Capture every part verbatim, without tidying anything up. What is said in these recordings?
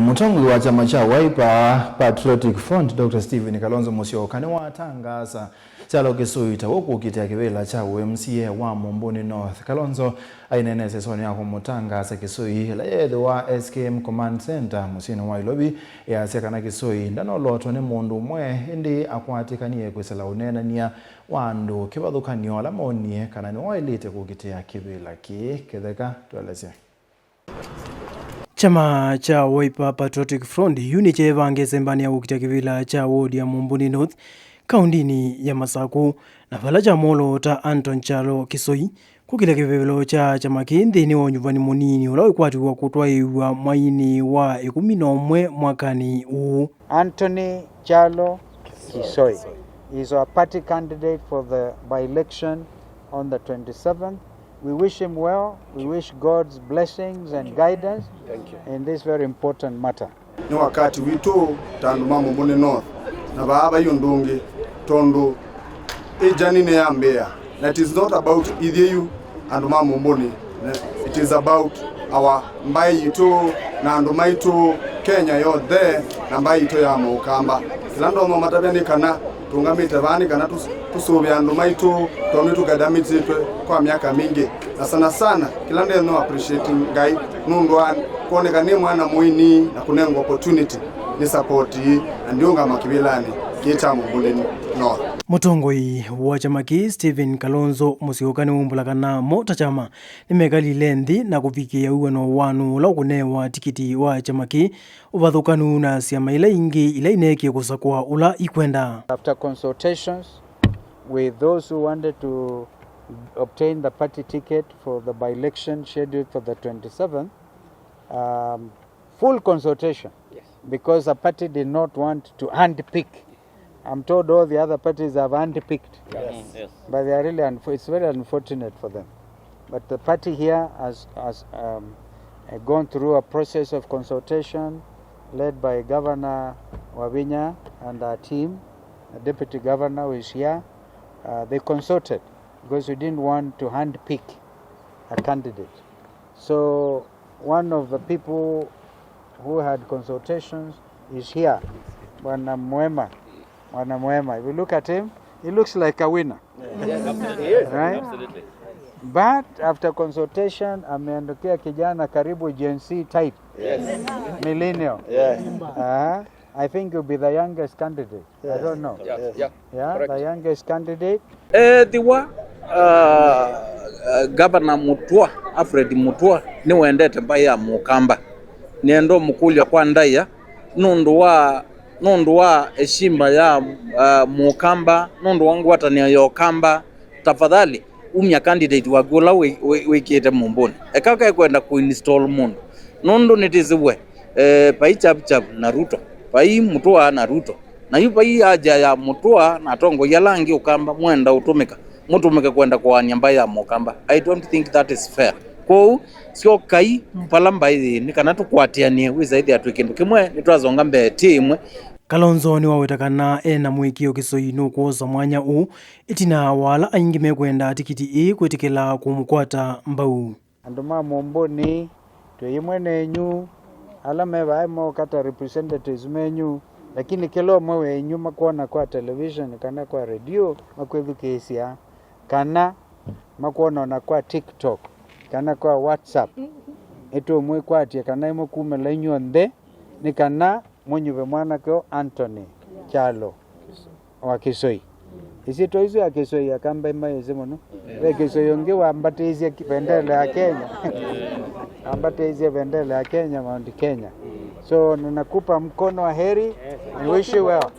Mũtongoi wa kyama kya Wiper Patriotic Front, Doctor Stephen Kalonzo Musyoka nĩwatangaasa kyalo Kisoi ta ũkũkitĩa kĩvĩla kya ũ M C A wa Mumbuni North. Kalonzo aineenea ĩsesenĩ ya kũmũtangaasa Kisoi ĩla yeethĩwa S K M Command Center mũsyĩnĩ wa Ilovi, easya kana Kisoi ndanolotwa nĩ mũndũ ũmwe, ĩndĩ akwatĩkanie kwĩsĩla ũneenany'a wa andũ kĩvathũkany'o ala moonie kana nĩwaĩlĩte kũkitĩa kĩvĩla kĩĩ. Kĩtheka, tũelesye. Kyama kya Wiper Patriotic Front yu nĩkyeevange ĩsembanĩ ya kũkitĩa kĩvĩla kya wodi ya Mumbuni North, kaũndĩnĩ ya Masaku, na vala kyamwoloota Anton Kyalo Kisoi kũkitĩa kĩvevelo kya kyama kĩĩ nthĩnĩ wa ũnyuvani mũnini ũla wĩkwatĩw'a kũtwaĩĩw'a mweinĩ wa ĩkũmi na ũmwe mwakanĩ ũũ. Anthony Kyalo Kisoi is our party candidate for the by-election on the twenty-seventh. We wish him well. We wish God's blessings and guidance in this very important matter. Nĩ wakati witũ ta andũ ma Mumbuni North, na vaa vai ũndũ ũngĩ, tondũ ĩ journey nĩyambĩĩa, na it is not about ithyĩ yu andũ ma Mumbuni, it is about our mbaĩ yitũ na andũ maitũ, Kenya yonthe na mbaĩ yitũ ya Mũkamba. Kĩla ndonya matavya nĩ kana tũũngamĩte vaa nĩ kana tũs-, tũsũvĩe andũ maitũ, tondũ nĩtũkathamĩtĩtwe kwa myaka mingĩ, na sana sana kĩla ndenyo appreciate Ngai nũndũ wa kwoneka nĩ mwana mũini na kũnengwa opportunity nĩ support ii, na ndiũngama kĩvĩlanĩ kĩĩ kya Mumbuni North. Mũtongoi wa kyama kĩĩ, Stephen Kalonzo Musyoka, nĩwaumbũla kana mo ta kyama nĩmekalile nthĩ na kũvikĩĩa wĩw'ano wa nũũ ũla ũkũnewa tikiti wa kyama kĩĩ, ũvathũkanu na syama ila ingĩ ila ineekie kũsakũa ũla ikwenda. After consultations with those who wanted to obtain the party ticket for the by-election scheduled for the twenty-seventh, um, full consultation, yes, because the party did not want to handpick. I'm told all the other parties have handpicked. Yes. Mm, yes. But they are really unfo-, it's very unfortunate for them. But the party here has, has, um, uh, gone through a process of consultation led by Governor Wavinya and our team. The deputy governor who is here. Uh, they consulted because we didn't want to handpick a candidate. So one of the people who had consultations is here, Bwana Mwema. Bwana Mwema, if you look at him, he looks like a winner. Yes, absolutely. Right? Absolutely. But after consultation, ameondokea kijana karibu Gen Z type. Yes. Millennial. Yeah. Uh-huh. I think you'll be the youngest candidate. I don't know. Yeah, yeah. Yeah, correct. The youngest candidate. Ethĩwa, uh, uh, Governor Mutua, Alfred Mutua, nĩwendete mbaĩ ya Mũkamba, nĩenda ũmũkũlya kwa ndaĩa nũndũ wa, nũndũ wa heshima ya, uh, Mũkamba, nũndũ wa ngwatanĩo ya Ũkamba, tafadhali, umya candidate waku ũla wĩ-, wĩ-, wĩkĩte Mumbuni. Eka kekwenda kũinstall mũndũ. Nũndũ nĩtĩsĩ we, eh, vai Chap Chap na Ruto, vai Mutua na Ruto. Na yu vai haja ya Mutua na atongoi ala angĩ Ũkamba mwenda ũtũmĩka, mũtũmĩke kwenda kũaany'a mbaĩ ya Mũkamba. I don't think that is fair. Kwoou, syokai vala mbaĩ yĩĩ nĩ kana tũkwatĩanĩe, wĩsa ĩthĩa twĩ kĩndũ kĩmwe, nĩtwasonga mbee tĩ ĩmwe. Kalonzo nĩwaweta kana e na mũĩkĩĩo Kisoi nũkwosa mwanya ũũ, ĩtina wa ala aingĩ mekwenda tikiti ĩĩ kwĩtĩkĩla kũmũkwata mbau. Andũ ma Mumbuni, twĩ ĩmwe nenyu, ala me vaa moka ta representatives menyu, lakini kĩla ũmwe wenyu makwona kwa television kana kwa redio makwĩthukĩĩsya, kana makwona ona kwa TikTok kana kwa WhatsApp, ĩtũmwĩkwatye kana ĩmwe kumĩla inyw'onthe, nĩ kana mũnyuve mwanake ũũ Anthony Kyalo wa Kisoi. Ĩsyĩtwa isu ya Kisoi Akamba mayĩsĩ mũno. Ve Kisoi ũngĩ wambatĩisye ki-, bendera ya Kenya. Wambatĩisye bendera ya Kenya, Mount Kenya. So, ninakupa mkono wa heri and wish you well.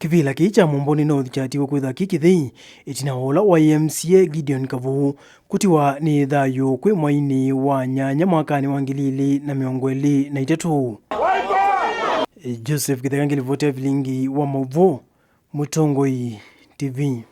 Kĩvĩla kĩĩ kya Mumbuni North kyatiwe kwĩtha kĩ kĩthei ĩtina wa ũla waĩ M C A Gideon Kavuu kũtiwa nĩ thayũ kwĩ mweinĩ wa nyanya mwakanĩ wa ngili ilĩ na mĩongo ĩlĩ na itatũ. Joseph Kĩtheka ngĩlivoti ya vilingi wa maũvoo, Mũtongoi T V.